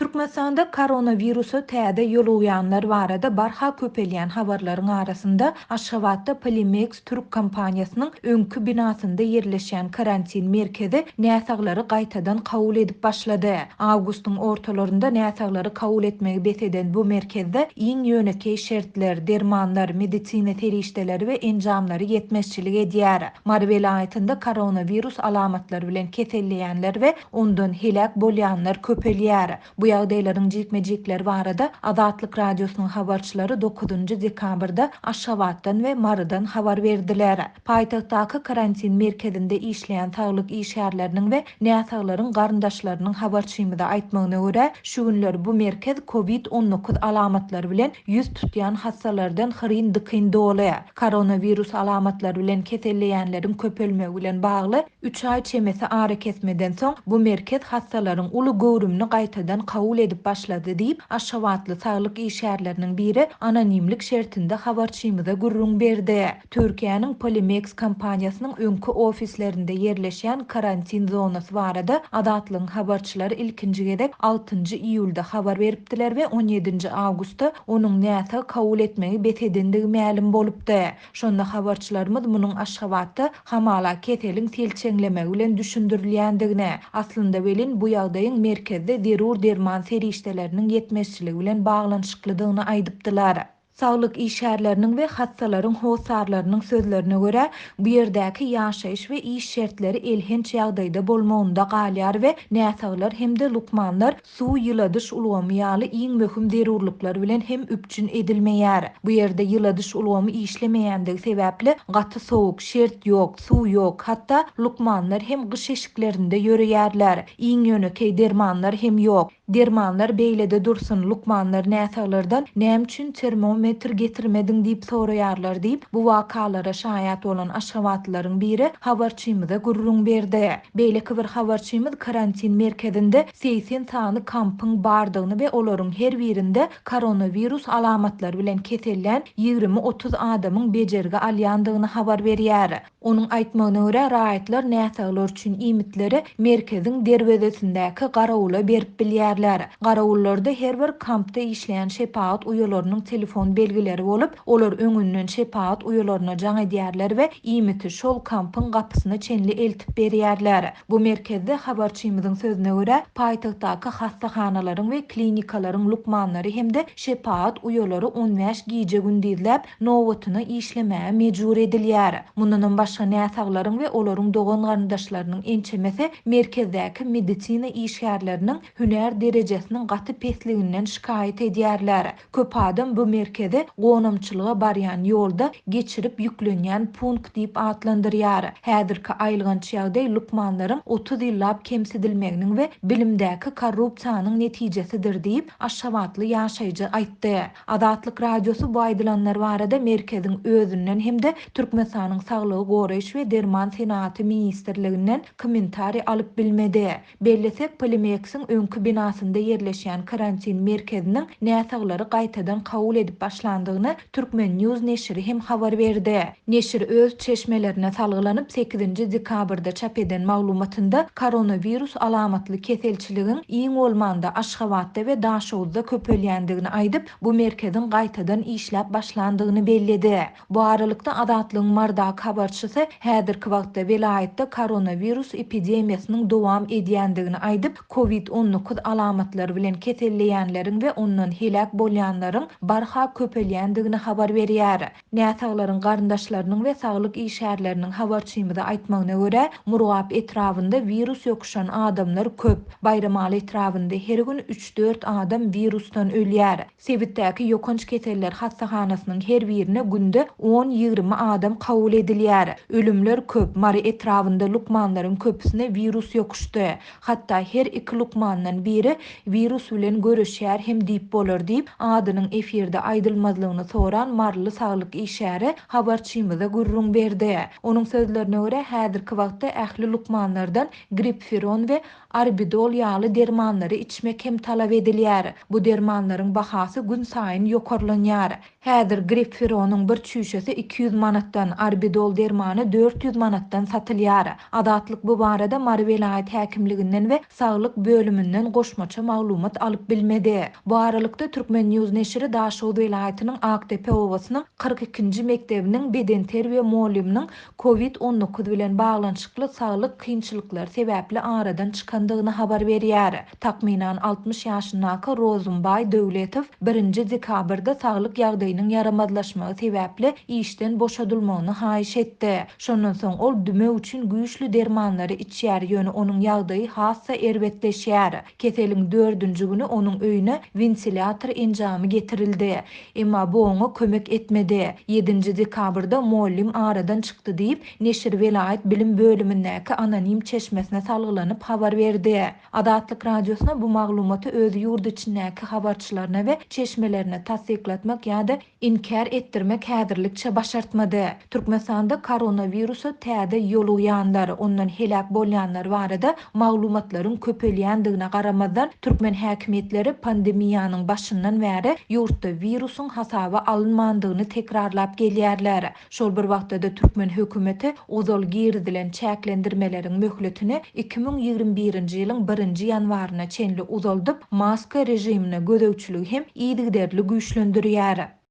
Türkmenistanda koronawirusa täze ýolugýanlar barada barha köpelýän habarlaryň arasynda, Aşgabatda Polimeks türk kompaniýasynyň öňki binasynda ýerleşýän karantin merkezi näsaglary gaýtadan kabul edip başlady. Awgustyň ortalarynda näsaglary kabul etmegi bes eden bu merkezde iň ýönekeý şertler, dermanlar, medisina serişdeleri we enjamlary ýetmezçilik edýär. Mary welaýatynda koronawirus alamatlary bilen keselleýänler we ondan heläk bolýanlar köpelýär. Bu ýagdaýlaryň jikme-jikleri barada Azatlyk Radiosynyň habarçylary dokuzynjy dekabrda Aşgabatdan we Marydan habar berdiler. Paýtagtdaky karantin merkezinde işleýän saglyk işgärleriniň we näsaglaryň garyndaşlarynyň habarçymyza aýtmagyna görä, şu günler bu merkez covid 19 alamatlary bilen ýüz tutýan hassalardan hyryn-dykyn doly. Koronawirus alamatlary bilen keselleýänleriň köpelmegi bilen bagly üç aý çemesi arakesmeden soň, bu merkez hassalaryň uly göwrümini gaýtadan kabul edip başlady diýip, aşgabatly saglyk işgärleriniň biri anonimlik şertinde habarçymyza gürrüň berdi. Türkiýäniň Polimeks kompaniýasynyň öňki ofislerinde ýerleşýän karantin zonasy barada Azatlygyň habarçylary ilkinji gezek altynjy iýulda habar beripdiler we on ýedinji awgustda onuň näsag kabul etmegi bes edendigi mälim bolupdy. Şonda habarçylarymyz munuň Aşgabatda hamala keseliň selçeňlemegi bilen düşündirilýändigini, aslynda welin bu ýagdaýyň merkezde zerur derman serişdeleriniň ýetmezçiligi bilen baglanyşyklydygyny aýdypdylar. Saglyk işgärleriniň we hassalaryň hossarlarynyň sözlerine görä, bu ýerdäki ýaşaýyş we iş şertleri elhenç ýagdaýda bolmagynda galýar we näsaglar hem-de lukmanlar suw, ýyladyş ulgamy ýaly iň möhüm zerurlyklar bilen hem üpjün edilmeýär. Bu ýerde ýyladyş ulgamy işlemeýändigi sebäpli gaty sowuk, şert ýok, suw ýok, hatda lukmanlar hem gyş eşiklerinde ýöreýärler. Iň ýönekeý dermanlar hem ýok. Dermanlar beýlede dursun, lukmanlar näsaglardan näme üçin termometr getirmediň diýip soraýarlar diýip, bu wakalara şaýat bolan aşgabatlylaryň biri habarçymyza gürrüň berdi. Beýleki bir habarçymyz karantin merkezinde 80 sany kampyň bardygyny we olaryň her birinde koronawirus alamatlary bilen kesellän 20-30 adamyň bejergi alýandygyny habar berýär. Onuň aýtmagyna görä, raýatlar näsaglar üçin iýmitleri merkeziň derwezesindäki garawula berip bilýärler. Garawullarda her bir kampda işleýän şepagat uýalarynyň telefon belgileri bolup, olar öňünden şepagat uýalaryna jaň edýärler we iýmiti şol kampyň gapysyna çenli eltip berýärler. Bu merkezde, habarçymyzyň sözüne görä, paýtagtdaky hassahanalaryň we klinikalaryň lukmanlary hem-de şepagat uýalary 15 gije-gündizläp nobatyna işlemäge mejbur edilýär. Mundanam başga näsaglaryň we olaryň dogan-garyndaşlarynyň ençemesi merkezdäki medisina işgärleriniň hünär derejesiniň gaty pesliginden şikaýat edýärler. Köp adam bu merkezi gonamçylyga barýan ýolda geçirip ýüklenýän punkt diýip atlandyrýar. Häzirki aýylganç ýagdaý lukmanlaryň 30 ýyllap kemsidilmeginiň we bilimdäki korrupsiýanyň netijesidir diýip, aşgabatly ýaşaýjy aýtdy. Azatlyk Radiosy bu aýdylanlar barada merkeziň özünden hem-de Türkmenistanyň Saglygy goraýyş we derman senagaty ministrliginden kommentariý alyp bilmedi. Bellesek, Polimeksiň öňki binasynda ýerleşýän karantin merkeziniň näsaglary gaýtadan kabul edip başlandygyny Turkmen. News neşiri hem habar berdi. Neşir öz çeşmelerine salgylanyp, sekizinji dekabrda çap eden maglumatynda koronawirus alamatly keselçiligiň iň bolmanda Aşgabatda we Daşoguzda köpelýändigini aýdyp, bu merkeziň gaýtadan işläp başlandygyny belledi. Bu aralykda, Azatlygyň Marydaky habarçysy häzirki wagtda welaýatda koronawirus epidemiýasynyň dowam edýändigini aýdyp, Covid 19 alamatlary bilen keselleýänleriň we ondan heläk bolýanlaryň barha köpelýändigini habar berýär. Näsaglaryň garyndaşlarynyň we saglyk işgärleriniň habarçymyza aýtmagyna görä, Murgap etrabynda wirus ýokuşan adamlar köp. Baýramaly etrabynda her gün üç-dört adam wirusdan ölýär. Sebitdäki ýokanç keseller hassahanasynyň her birine günde on-ýigrimi adam kabul edilýär. Ölümler köp, Mary etrabynda lukmanlaryň köpüsine wirus ýokuşdy. Hatda her iki lukmandan biri wirus bilen göreşýär hem diýip bolar diýip, adynyň efirde aýdylmazlygyny soran maryly saglyk işgäri habarçymyza gürrüň berdi. Onuň sözlerine görä, häzirki wagtda ähli lukmanlardan gripferon we. Arbidol ýaly dermanlary içmek hem talap edilýär. Bu dermanlaryň bahasy günsaýyn ýokarlanýar. Häzir Gripferonyň bir çüýşesi 200 manatdan, Arbidol dermany 400 manatdan satylýar. Azatlyk bu barada Mary welaýat häkimliginden we saglyk bölüminden goşmaça maglumat alyp bilmedi. Bu aralykda, Turkmen. News neşiri Daşoguz welaýatynyň Akdepe obasynyň 42-nji mekdebiniň bedenterbiýe mugallymynyň Covid 19 bilen baglanyşykly saglyk kynçylyklary sebäpli aradan çykandygyny habar berýär. Takmynan 60 ýaşyndaky Rozumbaý Döwletow birinji dekabrda saglyk ýagdaýynyň ýaramazlaşmagy sebäpli işden boşadylmagyny haýyş etdi. Şondan soň ol dümew üçin güýçli dermanlary içýär, ýöne onuň ýagdaýy has-da erbetleşýär. Keseliň dördünji güni onuň öýüne wentilýator enjamy getirildi. Emma bu oňa kömek etmedi. Ýedinji dekabrda mugallym aradan çykdy diýip, neşir welaýat bilim bölümindäki anonim çeşmesine salgylanyp habar berdi. Azatlyk Radiosyna bu maglumaty öz ýurt içindäki habarçylaryna we çeşmelerine tassyklatmak ýa-da inkär etdirmek häzirlikçe başartmady. Türkmenistanda koronawirusa täze ýolugýanlar, ondan heläk bolýanlar barada maglumatlaryň köpelýändigine garamazdan, türkmen häkimiýetleri pandemiýanyň başyndan bäri ýurtda wirusyň hasaba alynmandygyny tekrarlap gelýärler. Şol bir wagtda-da türkmen hökümeti ozal girizilen çäklendirmeleriň möhletini 2021-nji ýylyň birinji ýanwaryna çenli uzaldyp, maska režimine gözegçiligi hem yzygiderli güýçlendirýär.